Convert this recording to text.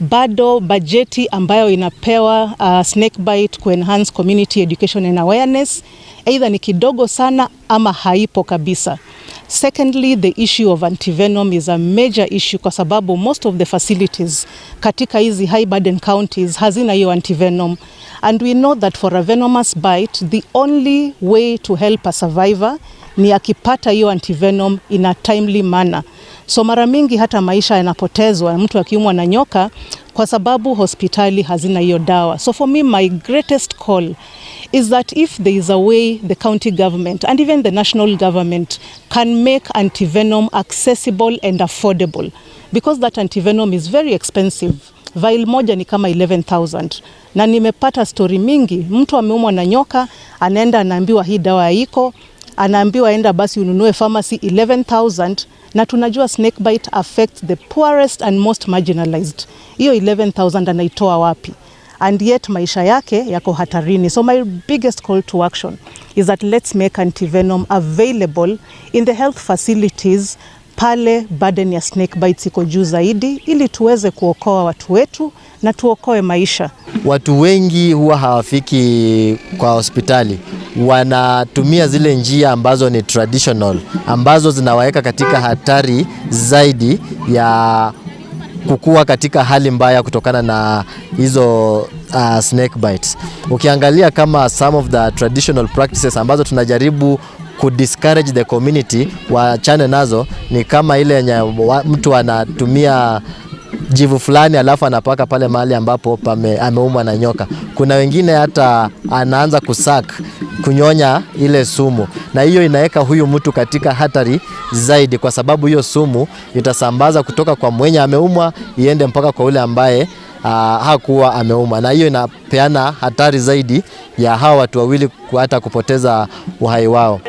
Bado bajeti ambayo inapewa snake bite ku enhance community education and awareness either ni kidogo sana ama haipo kabisa. Secondly, the issue of antivenom is a major issue kwa sababu most of the facilities katika hizi high burden counties hazina hiyo antivenom, and we know that for a venomous bite, the only way to help a survivor ni akipata hiyo antivenom in a timely manner. So mara mingi hata maisha yanapotezwa mtu akiumwa na nyoka kwa sababu hospitali hazina hiyo dawa. So for me, my greatest call is that if there is a way the county government and even the national government can make antivenom accessible and affordable, because that antivenom is very expensive. Vial moja ni kama 11,000, na nimepata story mingi, mtu ameumwa na nyoka, anaenda anaambiwa hii dawa haiko, anaambiwa enda basi ununue pharmacy 11,000, na tunajua snake bite affects the poorest and most marginalized. Hiyo 11,000 anaitoa wapi? And yet maisha yake yako hatarini. So my biggest call to action is that let's make antivenom available in the health facilities pale burden ya snake bites iko juu zaidi, ili tuweze kuokoa watu wetu na tuokoe maisha. Watu wengi huwa hawafiki kwa hospitali, wanatumia zile njia ambazo ni traditional, ambazo zinawaweka katika hatari zaidi ya kukua katika hali mbaya kutokana na hizo snake bites. Ukiangalia kama some of the traditional practices ambazo tunajaribu ku discourage the community waachane nazo ni kama ile yenye mtu anatumia jivu fulani alafu anapaka pale mahali ambapo ameumwa na nyoka. Kuna wengine hata anaanza kusuck, kunyonya ile sumu, na hiyo inaweka huyu mtu katika hatari zaidi, kwa sababu hiyo sumu itasambaza kutoka kwa mwenye ameumwa iende mpaka kwa ule ambaye hakuwa ameumwa, na hiyo inapeana hatari zaidi ya hawa watu wawili hata kupoteza uhai wao.